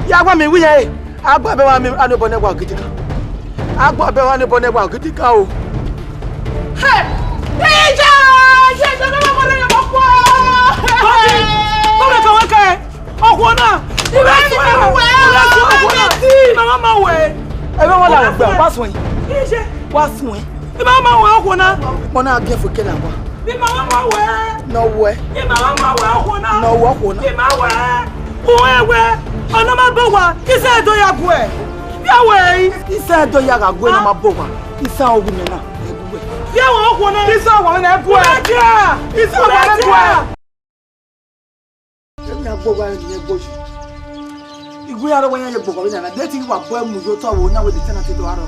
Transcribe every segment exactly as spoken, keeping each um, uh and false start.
Ya wa mi wi yan e. Agba bẹ wa mi anobọ nẹ wa gidi kan. Agba bẹ wa anobọ nẹ wa gidi kan o. Hey! Ija! Ija, ija, ija, ija, ija, ija, ija. Kọ́ni, kọ́ni kọ̀wé kẹ́. Ọkùnrin náà. Ìwé ẹni mi wẹ̀. Ìwé ẹni mi wẹ̀. Ìmọ̀ wọn máa wẹ̀. Ẹ bẹ wọn làwọn gbẹ, wá sùn yìí. Ije. Wá sùn yìí. Ìmọ̀ wọn máa wẹ̀ ọkùnrin náà. Wọn náà bí ẹ̀fọ́ kẹ́lá wa. Ìmọ̀ wọn máa wẹ̀. Nọ wẹ̀. Ìmọ̀ wọn máa wẹ̀ ọkùnrin náà. Nọ wẹ̀ ọkùnrin náà. Ìmọ̀ wẹ̀. Òun ẹ̀wẹ̀. Ọ̀nà máa bọ̀ wá. Iṣẹ́ ẹ̀dọ́ ya gùn ẹ̀. Bí àwọ̀ ẹ̀yìn. Iṣẹ́ ẹ̀dọ́ ya gà gùn ẹ̀ náà máa bọ̀ wá. Iṣẹ́ àwọn obìnrin náà. Bí àwọn ọkùnrin náà. Iṣẹ́ àwọn ọkùnrin náà gùn ẹ̀. Iṣẹ́ àwọn ọkùnrin náà gùn ẹ̀. Emi a gbogbo aro ni ẹgbẹ oyi. Igue aro wẹ yan ye gbogbo na, de ti wa bọ mu yo tọ wo na we de tena te do aro.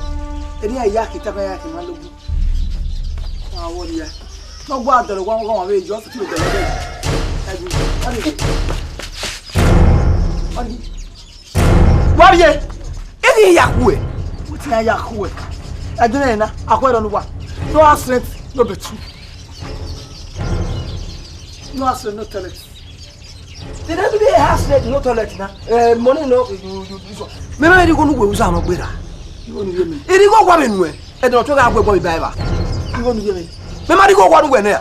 Eni a ya kita ya ke ma logu. Wa wo ya. No gua dọrọ wa wa we yo ti do dọrọ de. Ẹgbẹ. Ani. Ani. Wa ye. Eni ya kuẹ. Uti ya kuẹ. Ẹgbẹ na, akwa ro nu wa. No accident, no be true. No accident, no toilet. They don't do the house rent, no toilet na. Eh, money no, you, you, this one. Me ma irigho nu wẹ uza nọ gberra. Irigho nu ye me. Irigho wa vbe nuẹ. Ẹdẹ ọtọ gha wẹ gbọ iba eva. Irigho nu ye me. Me ma irigho wa nu wẹ nẹ.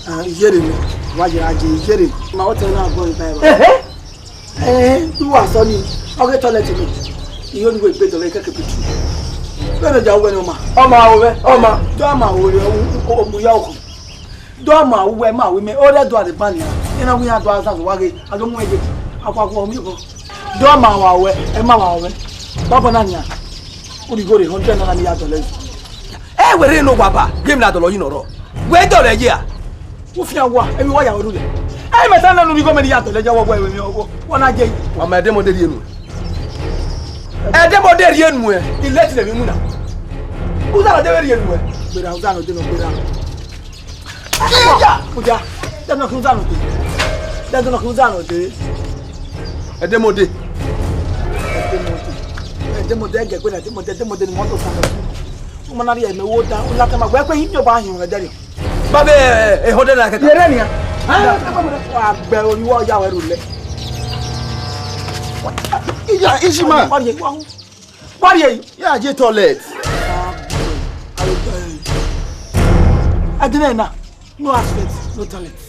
Ah, yere me. Wa ye aje yere. Ma o te na gbọ iba eva. Ehe. Eh, you are sorry. Okay, toilet me. Irigho nu wẹ gbe dọlọ kẹkẹ pitu. Bẹ́ẹ̀ ni ọjà wẹ ni ọma. Ọma o wẹ, ọma. Dọ́ ma o rẹ, o, o, o, mu ya ọkọ. Dọ ma uwẹ ma wẹ mẹ, ọ rẹ do a de ban nia. Ena wi ya do a zan wa ghe, a do mu ẹje. Akua kua mi ko. Dọ ma wa wẹ, ẹ ma wa wẹ. Baba na nia. U di go re hundred naira ni ya dọlọ yi. Ẹ wẹ rre ne owa ba, game na dọlọ yi nọ rọ. Wẹ dọlọ ye a. U fian wa, emi wa ya wẹ rulẹ. Ẹ mẹ ta na nu ni gọọmenti ya dọlọ ye wọ wẹ mi wọ. Wọ na je. Ọmọ ẹdẹmọdé rhie nu. Ẹdẹmọdé rhie nu ẹ, ilẹ ti lẹ mi mu na. Uza na de vbe rhie nu ẹ. Gbera, uza na de nọ gbera. Iya! Uja, dẹdẹ nọ kí n zanu de. Dẹdẹ nọ kí n zanu de. Ẹdẹmọdé. Ẹdẹmọdé. Ẹdẹmọdé, ẹgẹ gbe na, ẹdẹmọdé, ẹdẹmọdé ni mọto sa. Ọmọ na ri ẹmẹ wo da, u la kẹ ma, wẹ kpe hin mi ọba hin ẹdẹ ri. Babe, eh, eh, hundred naira kẹta. Yẹrẹ nia. Wa gbẹ oyin wa ya wẹ ru lẹ. Iya, Ishima. Wa ye, wa. Wari eyi. Ya je toilet. Adịna na, no aspect, no talent.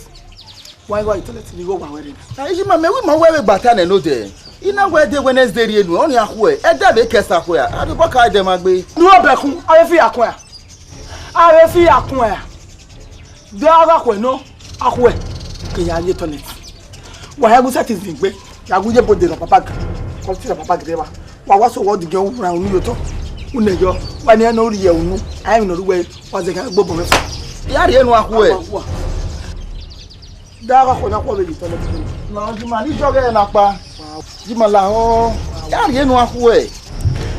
Why, why toilet ni go wa were? Ishima, me wi ma wẹ vbe gbata nẹ nodẹ. I na wẹ de Wednesday rhie nu, ọ ni a khuẹ. Ẹdẹ vbe kẹsa khuẹ a. A do bọ ka ẹdẹ ma gbe. Nu ọbẹkun, a vbe fi ya khuẹ a. A vbe fi ya khuẹ a. De a gha khuẹ nọ, a khuẹ. Ke ya ye toilet. Wa ya gu citizens gbe, ya gu ye bode na papa ga. Quality na papa ga wa. Wa wa so wa digiẹn u ra unu yo to. Une yo, wa ni no ri ye unu. Ai no ruwe, wa ze ga gbo bo me. Ya rhie nu a khuẹ. Da gha khuẹ na khuẹ vbe ye toilet. Na ji ma ni jọ ghe na pa. Ji ma la ho. Ya rhie nu a khuẹ.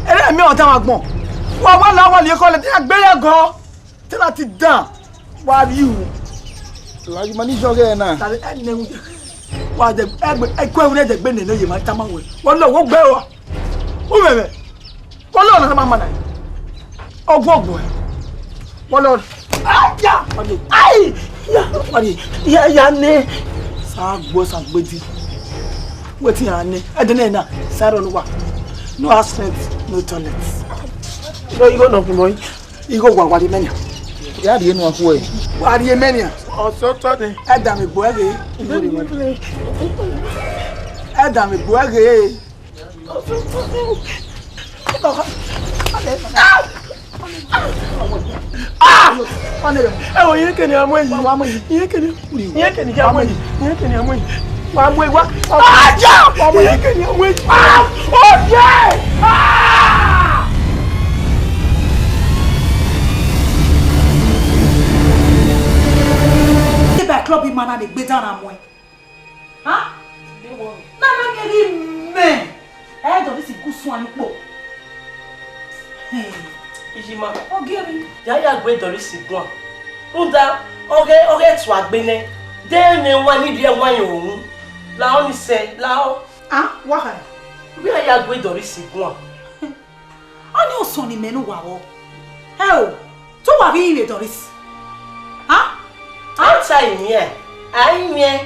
Ere mi o ta ma gbọn. Wa wa la wa ni ko le ti agbe ya go. Tena ti dan, wa view. La you manage your girl na. Tale ẹni ne wa de ẹgbẹ ẹkọ ẹwúrẹ́ de gbe nene ye ma ta ma wẹ. Wọ́n lọ wọ́n gbẹ wa. Wọ́n mẹ̀mẹ̀. Wọ́n lọ na ma ma na. Ọgbọ ọgbọ. Wọ́n lọ. Aya. Wọ́n de. Ayi. Ya. Wọ́n de. Ya ya ne. Sa gbọ sa gbedi. Wetin ya ne? Ẹdẹ na na. Sa rọ wa. No accident, no toilet. No, you go no boy. Igho wa, wa rhie mẹ nian. Ya rhie nu a khuẹ. Wa rhie mẹ nian. Ọsọtọ ni. Ẹ da mẹ gbo ẹghe. Ẹ da mẹ gbo ẹghe. Ah! Ẹ wo, iye kene a mu eyi. Iye kene. Iye kene ya mu eyi. Iye kene a mu eyi. Wa mu eyi wa. Aja! Iye kene a mu eyi. Ah! Oye! Ah! Eba club ima na ni gbe dan na mu ẹ. Ha? Na na miẹn ghi mẹ. Ẹ Doris gu suan ni kpo. Ijima. Ogiẹmwi. Ya ya gbe Doris guan. Rhunmwuda, ọ ghe, ọ ghe tuagbe nẹ. De emwi wa ni rhie ẹwaẹn ye ohun. Lahọ ni sẹ, lahọ. Ah, wa kha. Wẹ a ya gbe Doris guan. Ọnii ọsọn ni mẹ ne uwa vbọ. Ẹ o, te uwa ghi rinmwian Doris? Ha? Ha? A ta imiẹn, a imiẹn.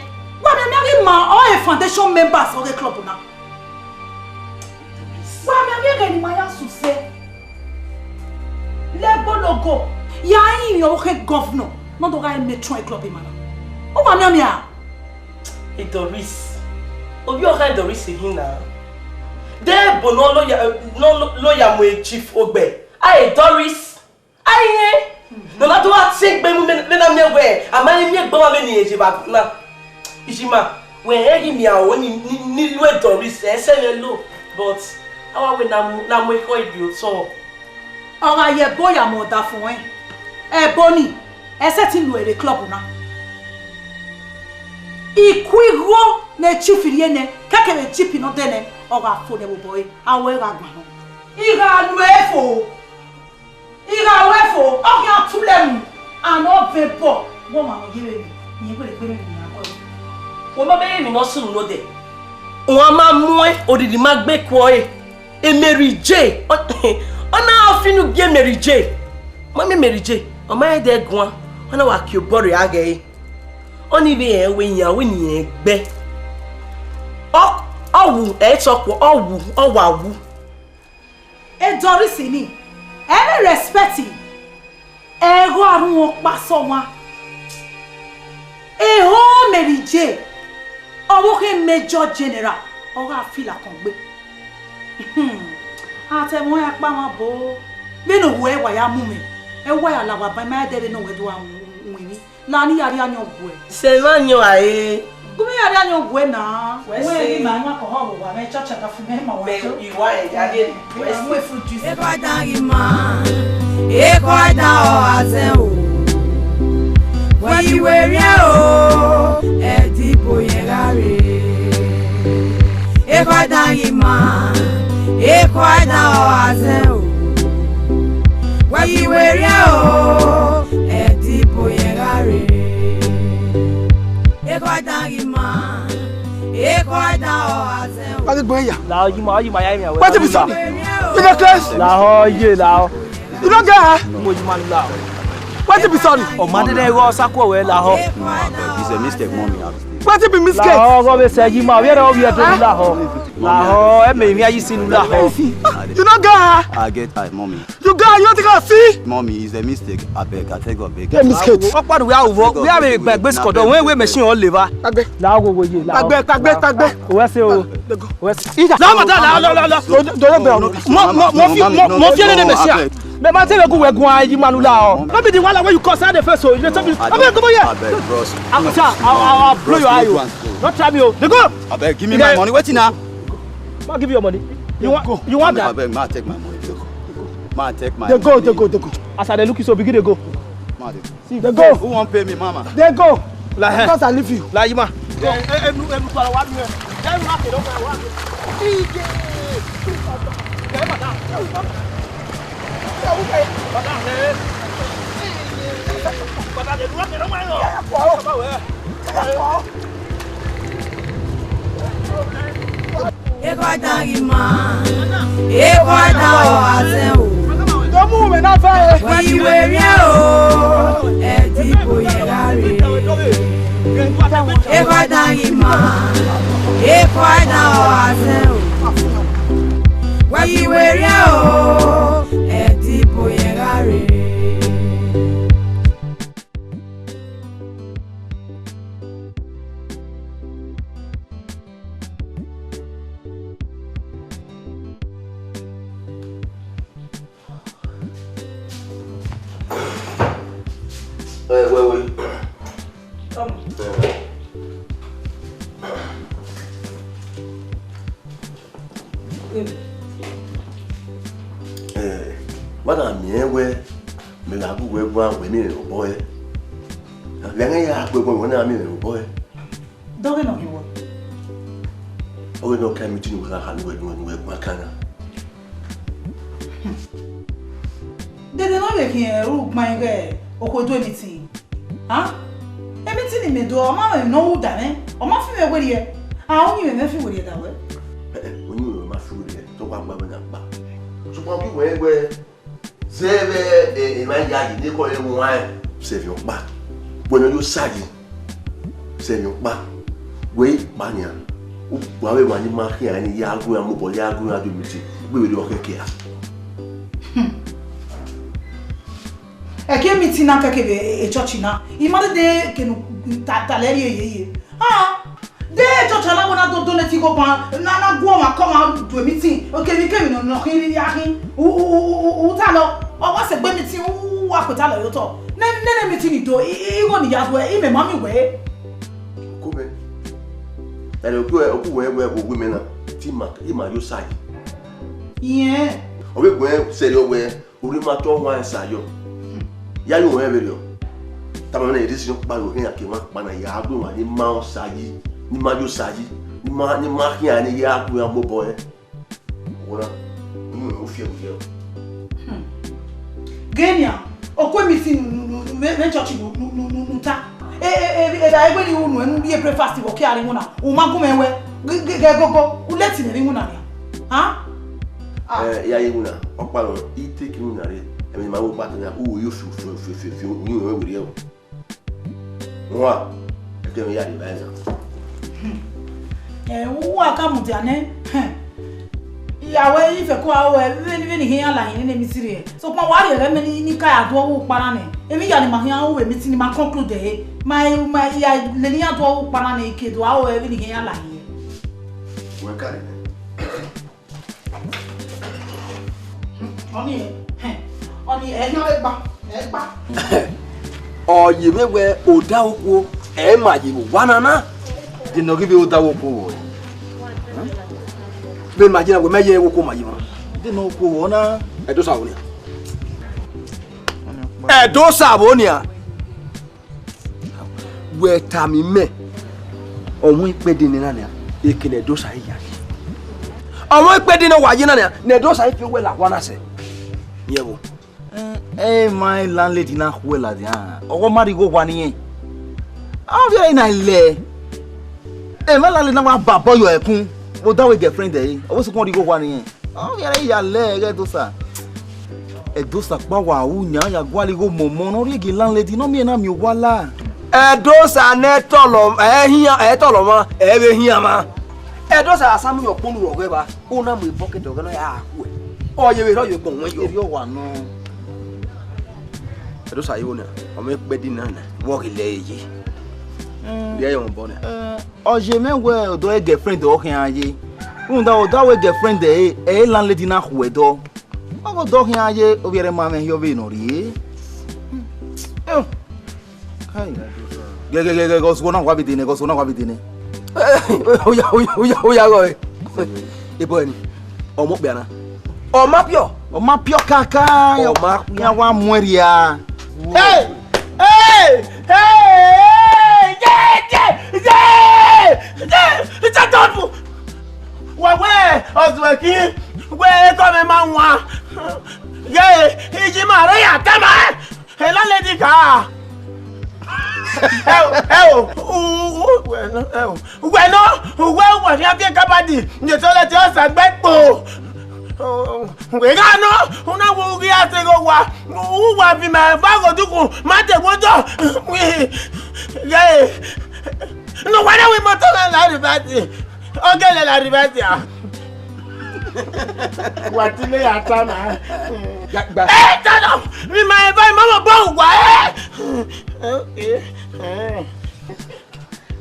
Wa miẹn mẹ ghi Ma ọ e foundation members ọghe club na. Wa miẹn vbe ẹghẹ ne ima ya suse. Lẹgbologo, ya rinmwian ọvbokhan governor ne ọ do gha matron club ima na. Uwa miẹn ọnii ra? Doris, ovbi ọkhan Doris hin na. De ebo ne ọ loya, ne ọ loya mu chief Ogbẹ, a e Doris. Aye, ne ọ na do gha tie egbe mu, vbene a miẹn wẹẹ a ma he miẹn egbe ọmwa vbene irẹn ye vbe agbọn na. Ijima, wẹ rẹn ghi miẹn aro ni, ni, ni lu Doris, ẹ sẹ mwẹ lo, but a wa wẹ ne a mu, ne a mu ekhọe rhie otọ. Ọ gha ye ẹbo ya mu ọdafẹn ọnrẹn, ẹbo ni, ẹ sẹtin lu ẹre club na. Iku igho ne chief rhie nẹ, kẹkẹ vbe jeep ne ọ dẹ nẹ, ọ gha fo nẹ vbe obọ ẹre, a wẹ gha guan nọ. I gha lu ẹre fo. I gha ru ẹfo, ọ khian tulẹ mu, and ọ vẹ bọ, wẹ ọmwa ne ọ ye vbe emwi, rẹn wẹ egbe mwẹ ne iran kọe. Wẹ ma vbe emwi ne ọ sunu nodẹ. Uan ma muẹn, odidi ma gbe kuọ ẹre. Mary J, ọ, ọ na ọfinu gie Mary J. Ma miẹn Mary J, ọ ma rẹn dẹ guan, ọ na wa kie obọ rre aghẹ ẹre. Ọnii vbe rẹn wẹ iran wẹ ne irẹn gbe. Ọ, ọ wu, ẹ i sẹ ọkpọ, ọ wu, ọ wa wu. E Doris ni, ẹ vbe respect, ẹ gho a rhunmwuda ọkpa sẹ ọmwa. Eho Mary J, ọvbokhan Major General, ọ gha fila akọn gbe. A te ẹmwẹ ọnrẹn akpa mwa bo, vbene ohu ẹre wa ya mu mwẹ, ẹ wa ya la owa ban, ima dẹ vbene owẹ do gha winna. La ne I ya rhie ayọn guẹ. Sẹ emwa ayọn ra re? Gu mwẹ ya rhie ayọn guẹ na. Wẹ wẹ se. Emwa, emwa kọhọ vbe owa mwẹ, church ata fi mẹ ma wa mẹ cho. Iwa ẹja rhie. Wẹ mu efu juice. Ekhọe dan ghi ma, ekhọe dan ọre a zẹ o. Wẹ ghi werriẹ o, ẹdẹ ibo yẹn gha rre. Ekhọe dan ghi ma, ekhọe dan ọre a zẹ o. Wẹ ghi werriẹ o, ẹdẹ ibo yẹn gha rre. Ekhọe dan ghi ma, ekhọe dan ọre a zẹ o. Wa ghi gbẹn ya. La, ọ yi ima, ọ yi ima ya imian wẹ. Wetin be son? You dey craze? Lahọ ye, lahọ. You no get eye? Mo yi ima nu lahọ. Wetin be son? Ọ ma dede ghe ọsa kuọ wẹ lahọ. It's a mistake, mommy. Wetin be mistake? Lahọ, ọgọ vbe sẹ yi ima, vbe ẹre ọ vbe ẹdẹ nu lahọ. Lahọ, ẹ mẹ emwi a yi si nu lahọ. You no get eye? I get eye, mommy. You get eye, you no think I see? Mommy, it's a mistake. Abeg, I thank God, beg. A mistake. Ọkpa do wẹ a wu vbọ, wẹ a vbe gba egbe sikọdọ, wẹ wẹ machine ọ leva. Tagbe. Lahọ, wo ye, lahọ. Tagbe, tagbe, tagbe. Wẹ se o. Wẹ se. Ida. La, madam, la, la, la, la. Do, do, do, do. Mo, mo, mo fi, mo, mo fi ẹre ne machine. Mẹ ma te vbe gu wẹ guan yi ima nu lahọ. No be the wahala wey you cause, I dey face o. You dey tell me, abeg, come here. Abeg, bros. I, sir, I, I, I'll blow your eye o. No try me o. Dey go. Abeg, give me my money. Wetin na? Ma give you your money. You want, you want that? Abeg, ma take my money. Dey go. Ma take my money. Dey go, dey go, dey go. As I dey look you so, begin dey go. Ma dey go. See, dey go. Who wan pay me, mama? Dey go. Lahọ. Because I leave you. Lahọ, ima. Ẹ, ẹ, ẹnu, ẹnu para wa mi ẹ. Ẹnu wa kẹrẹ para wa mi. Iye. Ẹ, madam. Ẹ, madam. Ẹ, madam. Ẹ, madam, ẹnu wa kẹrẹ wa yọ. Ẹ, kọ. Ẹ, kọ. Ekhọe dan ghi ma, ekhọe dan ọre a zẹ o. Wẹ ghi werriẹ o, ẹdẹ ibo yẹn gha rre. Ekhọe dan ghi ma, ekhọe dan ọre a zẹ o. Wẹ ghi werriẹ o, ẹdẹ ibo yẹn gha rre. Ẹ, wẹ, wẹ. Ẹ, wa na miẹn wẹ, mẹ gha gu wẹ guan wẹ miẹn obọ ẹre. Vbe ẹghẹ ya gu ẹre guan wẹ na miẹn obọ ẹre. Dọghe nọ ghi wọ. Ọghe nọ ka meeting ne uwẹ gha kha ne uwẹ, ne uwẹ, ne uwẹ gba kan na. Dede ne ọ vbe khian ru gbain ighẹ okhuo do meeting. A? Meeting ni mẹ do, ọ ma mwẹ emwi ne ọ ru da mwẹ, ọ ma fi mwẹ werriẹ. A, uyinmwẹ mwẹ fi werriẹ da wẹ. Ẹ, ẹ, uyinmwẹ ma fi werriẹ, te ọ wa gba wẹ na gba. Sokpan ọ ghi wẹ wẹ, zẹ vbe, ẹ, emwa yayi ne ekhọe ẹre wan sẹ emwi ọkpa. Wẹ ne ọ yo sayi sẹ emwi ọkpa. Wẹ kpa nian, ugbẹn avbe emwa ni ma khian ni ya gu iran mobọ, ya gu iran do meeting, gbe vberriọ khẹke a. Ẹki meeting na kẹkẹ vbe e church na, I ma dede kene u ta, ta lẹ rhie yeye. Ah, de church na wẹ na do donate igho ban, na, na gu ọmwa ke ọmwa do meeting, kevbe kevbe nọ, nọ khin ya khin, u, u, u, u, u ta lọ, ọ wa sẹ gbe meeting, u, u wa kue ta lọ ye otọ. Nene, nene meeting ni do, I, I, igho ni ya do, imẹ ma miẹn wẹ. Ko mẹ, ẹre okpu, okpu wẹ, wẹ, wẹ, wẹ mẹ na, te ima, ima yo sa yi. Iyẹn. Ọ vbe guẹ sẹrriọ wẹ, Orhiọn ma tọ wan ẹsa yọ. Ya yo ruẹn vberriọ. Tama mwẹ na, erriọ ọkpa ne orhiọn ke mwa kpa na ya gu emwa ni ma osa yi, ni ma yo osa yi, ni ma, ni ma khian ne ya gu iran mobọ ẹn. Ọwọ na, unu ẹn u fiẹ vbe yọ. Genia, okue meeting nu, nu, nu, vbe, vbe church nu, nu, nu, nu, nu ta. E, e, e, e, da egbe ni unu ẹn, nu ye breakfast vbe ọ ke a rre iwinna. U ma gu mwẹ wẹ, gẹ, gẹ, gẹ gogo, u leti mwẹ rre iwinna nia. Hàn? Ah. Eh, ya ye iwinna, ọkpa nọ, I take iwinna rre, ẹmwẹ ne ima ru gba tọn nia, u yo fi, fi, fi, fi, fi, u yo werriẹ o. Wan, ẹkẹ mwẹ ya rre evba ẹzan. Hmm. Eh, u wa ka mudia nẹ, hẹn. I ya wẹ ifẹko a ru ẹre, vbene, vbene I khian ya la hin nene meeting rre. Sokpan wa rhie ẹghẹ mẹ ni, ni ka ya do ọghe ukpana nẹ. Emwi ya ne ima khian ru vbe meeting ni ma conclude ẹre. Ma, ma, I ya lele iran do ọghe ukpana nẹ, I ke do aro ẹre vbene I khian ya la hin. Wẹ ka rre nẹ. Ọni, hẹn, ọni, ẹ yan ẹgba, ẹgba. Ọ ye mwẹ wẹ odaro okuo, ẹ ma ye vbe owa na na. De ne ọ ghi vbe odaro okuo vbọ? Vbe ma ye na wẹ mẹ ye ẹvbo okuo ma ye mwa. De ne okuo vbọ na? Ẹdosa vbo nian? Ẹdosa vbo nian? Wẹ tama imẹ, ọmọ ikpẹdẹ nẹ na nian, eke ne Ẹdosa ya ye. Ọmọ ikpẹdẹ ne wa ye na nian, ne Ẹdosa fi owẹ la owa na sẹ. Yẹn vbo? Eh, eh, my landlady na khuẹ ladian. Ọghe ọ ma rhie igho owa ne irẹn. Ọ viẹ ẹre na lẹ. Eh, my landlady na wa ba bọ yọ ẹkun. Vbe odaro girlfriend ẹre. Ọ vbe sokpan ọ rhie igho owa ne irẹn. Ọ ghi ẹre ya lẹ ẹghẹ Ẹdosa. Ẹdosa kpa wa ru yan ya gualọ igho mọmọ ne ọ rhie gie landlady ne ọ miẹn na miẹn owa la. Ẹdosa ne ẹ tọlọ, ẹ hian, ẹ tọlọ mwa, ẹ vbe hian mwa. Ẹdosa a sa mu yọ kponu rọ ghẹ vba, u na mu bucket ọghẹ nọ ya khuẹ. Ọ ye vbe rhọ ye gbọn wẹn yọ. Erriọ wa nọ. Ẹdosa ye vbo nian, ọ mwẹ ikpẹdẹ na na, vbe ọ ghi lẹ ẹre ye. Mm. Rhie ẹre rọnmwẹ obọ nian. Eh, ọ ye mwẹ wẹ odaro girlfriend ọ khian ye. Rhunmwuda odaro girlfriend ẹre, ẹ i landlady na khuẹ dọ. Ọ ghe odọ khian ye, ovbi ẹre ma mwẹ hiọ vbe ne ọ rrie. Ẹo. Kai. Gẹgẹgẹgẹ, ghe ọsuọ na wa vbe dene, ghe ọsuọ na wa vbe dene. Oya, oya, oya, oya, ghe ọre. Ebo ẹni, ọ mu okpia na. Ọ ma piọ. Ọ ma piọ kaka. Ọ ma piọ. Ya wa mu ẹre ria. Hey! Hey! Hey! Ye, ye, ye! Ye! Ye! Shut up! Wẹ wẹ, ọzuẹki, wẹ ekọ mwẹ ma wan. Ye, iji ma rre ya tama. Landlady ka. Ẹo, ẹo, u, u, ẹo. Wẹ nọ, wẹ, wẹ khian fi kabadi, ne toilet ọsa gbe kpo. Wẹ gha nọ, u na wo ghi a sẹ ghe owa, u wa fi ma va ghodukun, ma te wo dọ. Ye. No, wẹ na wi moto na la rivati. Ọ gele la rivati a. Wa ti le ya ta na. Gba, gba. Eh, ta na. Mi ma eva, ma mo bo wa, eh. Okay. Eh.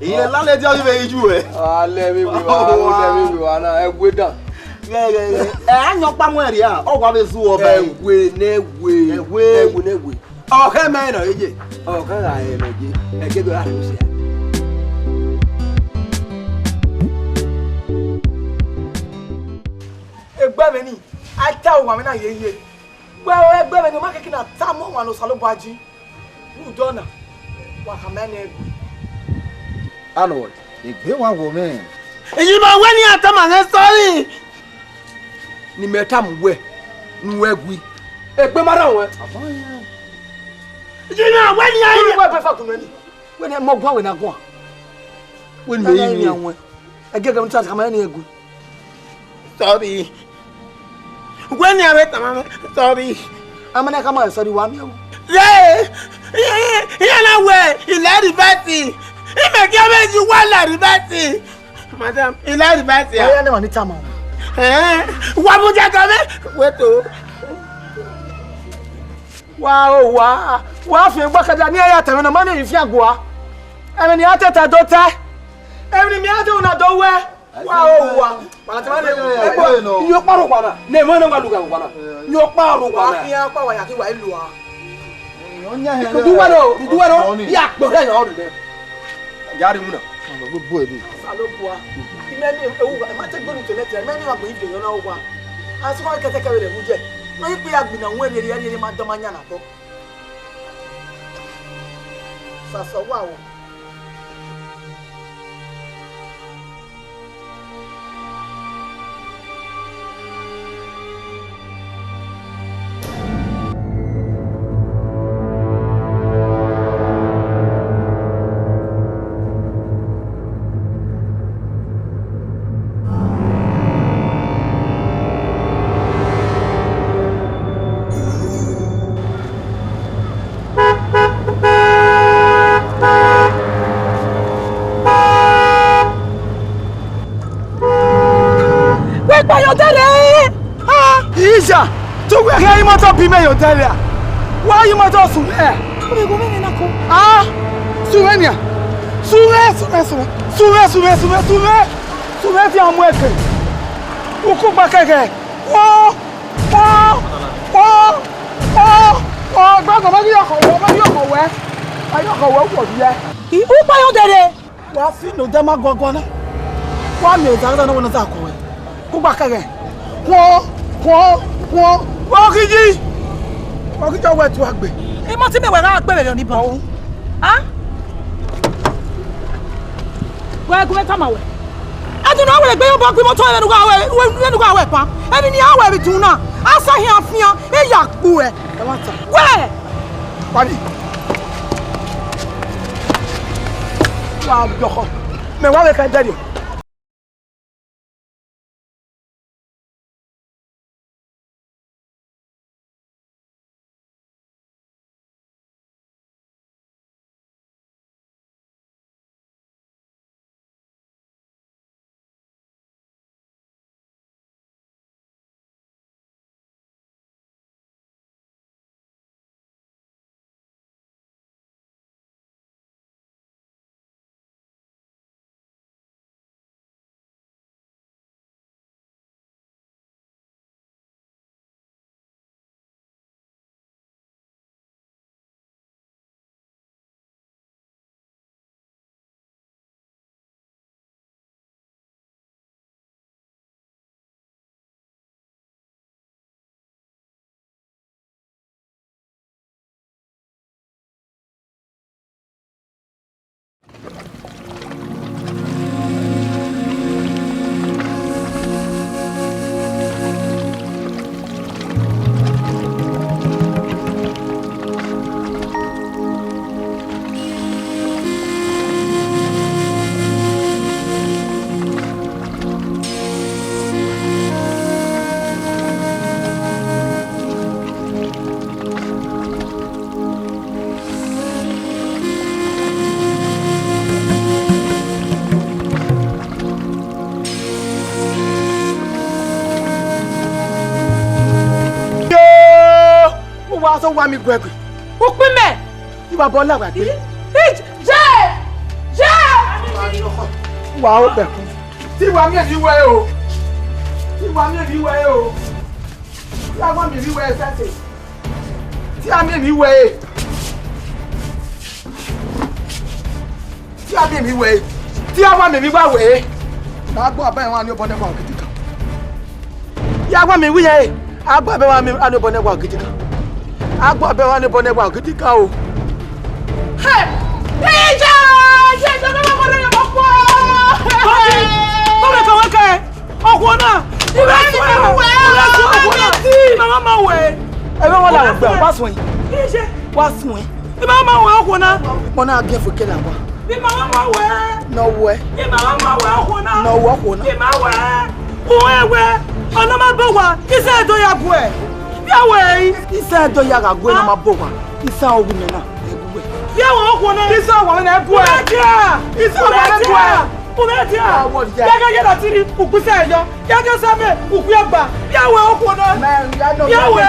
Iye landlady ọghe vbe iju ẹ. A lẹ vbe wẹ wa, a lẹ vbe wẹ wa na, ẹ wẹ dan. Ghẹ, ghẹ, ghẹ. Ẹ, a yan ọkpa mu ẹre a, ọ wa vbe zu ọba ẹ. Ẹ wẹ ne wẹ. Ẹ wẹ. Ẹ wẹ ne wẹ. Ọ khẹ ma ẹre nọ ye. Ọ khẹ gha ẹre nọ ye. Ẹ ke do ra rhie osia. Egbe mwẹ ni, a ta owa mwẹ na ye ye. Wẹ egbe mwẹ ni, ọ ma kẹkẹ na ta mu ọmwa ne Osanobua ji. Rhunmwuda ọna, wa khama ẹre ne ẹgui. Anọ, egbe wa wọ mwẹ. Iyi ma wẹ ne a tama mwẹ sorry. Ne imẹ tama uwẹ, ne uwẹ gui. Egbe ma rran ruẹ. Iyi ma wẹ ne a. Wẹ breakfast nuẹ ni. Wẹ ne mọ guan wẹ na guan. Wẹ ne mẹ yi. Ẹgẹgẹ ne u ta khama ẹre ne ẹgui. Sorry. Wẹ ne a vbe tama mwẹ, sorry. A ma na khama sorry, wa miẹn o. Ye, iran na wẹ, I lẹ rivati. Imẹ gie mwẹ yi uwa la rivers. Madam, I la rivers ya. Ọya ne emwa ni tama. Eh, wa mu dia ga mwẹ. Wait o. Wa o wa. Wa fi egbe kada ne iran ya ta mwẹ na, ma ne emwi fian gua. Ẹmwẹ ne iran tata do tae. Emwi ne iran do na do wẹ. Wa o wa. Iyọkpa rhọkpa na. Ne emọ na wa lugha rhọkpa na. Iyọkpa rhọkpa na. Wa khian ọkpa wa ya ki wa lua. Dudu wẹ nọ, dudu wẹ nọ. Ya gbọrọ ya ọrẹ. Ya rhie mu na. Osalobua. Imẹ ni ewu, ẹ ma te gbenu tele tele, imẹ ni wa gbe ive yọ na owa. A sọ kẹtẹkẹ vbe rẹ mu jẹ. Ma ikpe ya gbina wẹ rhie rhie rhie ma dọ ma yan na bọ. Sasọ wa o. Wẹ gba ye odẹ rẹ. Ah, Ija, te uwẹ khian ye imọto bi mẹ ye odẹ rẹ a? Wa ye imọto sunu ẹ. Ọmọ ẹghẹ mwẹ na ko. Ah, sunu ẹ nian. Sunu ẹ, sunu ẹ, sunu ẹ. Sunu ẹ, sunu ẹ, sunu ẹ, sunu ẹ. Sunu ẹ fi ọmọ ẹkẹ. Uku gba kẹkẹ. Wọ, wọ, wọ, wọ, wọ, gbẹgbẹ, ma ghi yọkọ wẹ, ma ghi yọkọ wẹ. Ma yọkọ wẹ, wọ bi ẹ. I, u gba ye odẹ rẹ. Wa fi ne odẹ ma guọguọ na. Wa miẹn ozaghaza ne ọ wẹ ne ọ za kọ wẹ. Kugba kẹghẹ. Khuọn, khuọn, khuọn. Wa ọ ghi yi. Wa ọ ghi yi ọwẹ tua gbe. Imọto mẹ wẹ gha gbe vberriọ ni ba. Ọhu. A? Wẹ gu mwẹ tama wẹ. Ẹdun na wẹ gbe yobọ gbe imọto ẹmwẹ ne u gha wẹ, ẹmwẹ ne u gha wẹ pan. Emwi ne iran wẹ vbe idun na. A sa hin afian, e ya kpu ẹ. Ẹ wa ta. Wẹ! Padi. Wa yọkhọ. Mẹ wa vbe ka dẹrriọ. Yoo! U wa sẹ owa miẹn iguẹgbe. Ukpin mẹ! I wa bọ la wa gbe. Ije! Je! Wa o bẹkun. Te I wa miẹn emwi wẹ o. Te I wa miẹn emwi wẹ o. Te I wa miẹn emwi wẹ sẹse. Te I wa miẹn emwi wẹ e. Te I wa miẹn emwi wẹ e. Te I wa miẹn emwi wa wẹ e. Na gbe aba ẹmwẹ ne obọ nẹ wa gidigan. Ya wa miẹn emwi wẹ e. A gbe aba ẹmwẹ ne obọ nẹ wa gidigan. A gbe aba ẹmwẹ ne obọ nẹ wa gidigan o. Hey! Ija! Ija, ija, ija, ija, ija, ija. Kọ́mẹ kọ́mẹ kẹ́. Ọkhuọ na, u gha suẹn, u gha suẹn ọkhuọ na. I ma ma wẹ. Ẹmwẹ wọn la wẹ, wa suẹn. Wa suẹn. I ma ma wẹ ọkhuọ na. Mọ na gẹ fo kẹla wa. I ma ma wẹ. Nọ wẹ. I ma ma wẹ ọkhuọ na. Nọ wẹ ọkhuọ na. I ma wẹ. Uwẹ wẹ. Ọna ma bọ wa. Isa do ya guẹ. Ya wẹ. Isa do ya gha guẹ na ma bọ wa. Isa owu mẹ na. Ẹ gu wẹ. Vbe ẹvbo okhuo na. Iso wa mwẹ ne gu ẹ. Umedia! Iso wa mwẹ ne gu ẹ. Umedia! Umedia! Awọ ya. Ya ga ya na tiri, ukpisa yọ. Ya ga sa mẹ, ukpia gba. Vbe ẹvbo okhuo na. Mẹ, ya nọ, vbe ẹvbo.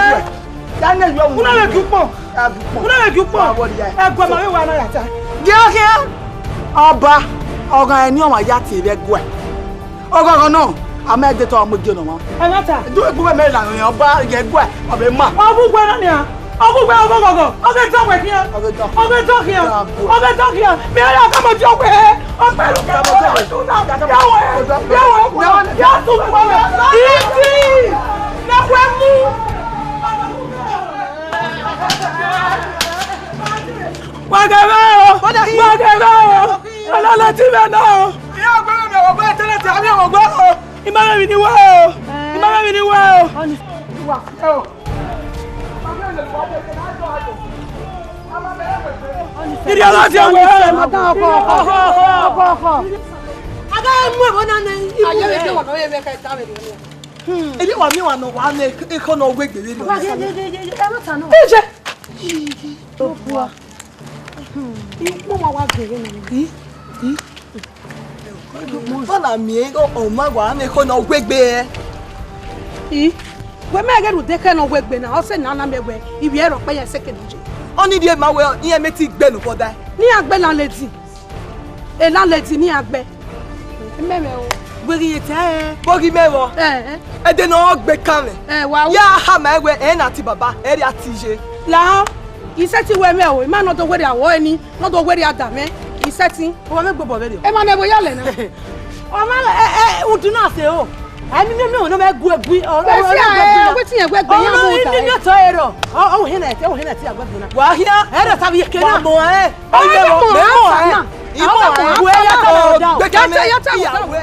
Ya nọ, ya nọ. Una vbe gi ukpọn. Ya gi ukpọn. Una vbe gi ukpọn. Awọ ya. Ẹguẹ ma vbe wa na ya ta. Gie khian. Ọba, ọghan ẹni ọmwa ya tie vbe ẹguẹ. Ọghọghọ nọ, a ma de tọ mu gie nọ mwa. Ẹmwata. Du egbe mẹ la rẹn ọba ye ẹguẹ, ọ vbe ma. Ọ vbe ugbẹ na nia. Ọ vbe ugbẹ ọghọghọ. Ọ vbe dọ wẹ khian. Ọ vbe dọ. Ọ vbe dọ khian. Ọ vbe dọ khian. Mẹ ya ka mo di ọwẹ. Ọ pẹlu ka mo di ọwẹ. Ya wẹ. Ya wẹ. Ya tu wẹ. Iti. Na wẹ mu. Wa gẹmẹ o. Wa gẹmẹ o. Ọlọlọ ti mẹ nọ o. Iye ọgbẹrẹ mi ọgbẹ tẹlẹ tẹ, a mi ọgbẹ o. I ma mwẹ emwi ne I wa o. I ma mwẹ emwi ne I wa o. Idiot, ọkọ, ọkọ, ọkọ, ọkọ. A gha mu ẹvbo na nẹ, I mu ẹvbo. Ebe wa miẹn wa nọ wa nẹ ekhọe ne ọ wegbe vberriọ. Ije. Obua. Ikpọ wa wa gere nẹ. Ọna miẹn ọ ma wa mwẹ ekhọe ne ọ wegbe ẹre. I, wẹ mẹ ghẹ rhunmwuda ekhọe ne ọ wegbe na, ọ sẹ ne a na miẹn wẹ ivbi ẹre ọkpa iran sẹ ke duje. Ọnii rhie ma wẹ iran meti gbe ne obọ dae. Ne iran gbe landlady. E landlady ne iran gbe. Mẹmẹ o. Wẹ ghi ye ta ẹre. Vbọ ghi mẹ vbọ? Ẹ, ẹ. Ẹdẹ ne ọ gbe kan mwẹ. Ẹ, wa wu. Ya ha ma wẹ ẹ na ti baba, ẹ rhia ti ye. Lahọ, I sẹtin wẹ mwẹ o, ima ne ọ do werriẹ awọ ẹni, ne ọ do werriẹ ada mwẹ, I sẹtin. Ọ ma vbe gbobọ vberriọ. Emwa ne ẹvbo ya lẹ na. Ọ ma lẹ, ẹ, ẹ, udu na sẹ o. Ẹ, mi miẹn miẹn ne ọ ma gu egui, ọ, ọ, Wẹ ọ, si ọ, a, gu egui ẹ, na. Wetin yẹn gu egbe Ọ yan na mu ri ta ni ẹ? Ni ọtọ ẹrọ. Ọ, ọ, wẹ hẹn na ẹtẹ, ọ hẹn na ẹtẹ agbẹgbẹ na. Wa hia. Ẹ rẹ ta vbe ye ke na. Wa mọ ẹ. Ọ, Ọ, ẹ, ẹ, mọ ẹ. Ẹ, mọ ẹ. Ẹ, mọ ẹ. Wẹ ya ta na da. Gbe ka mẹ. Ya ta, ya ta, ya ta. Iyawe.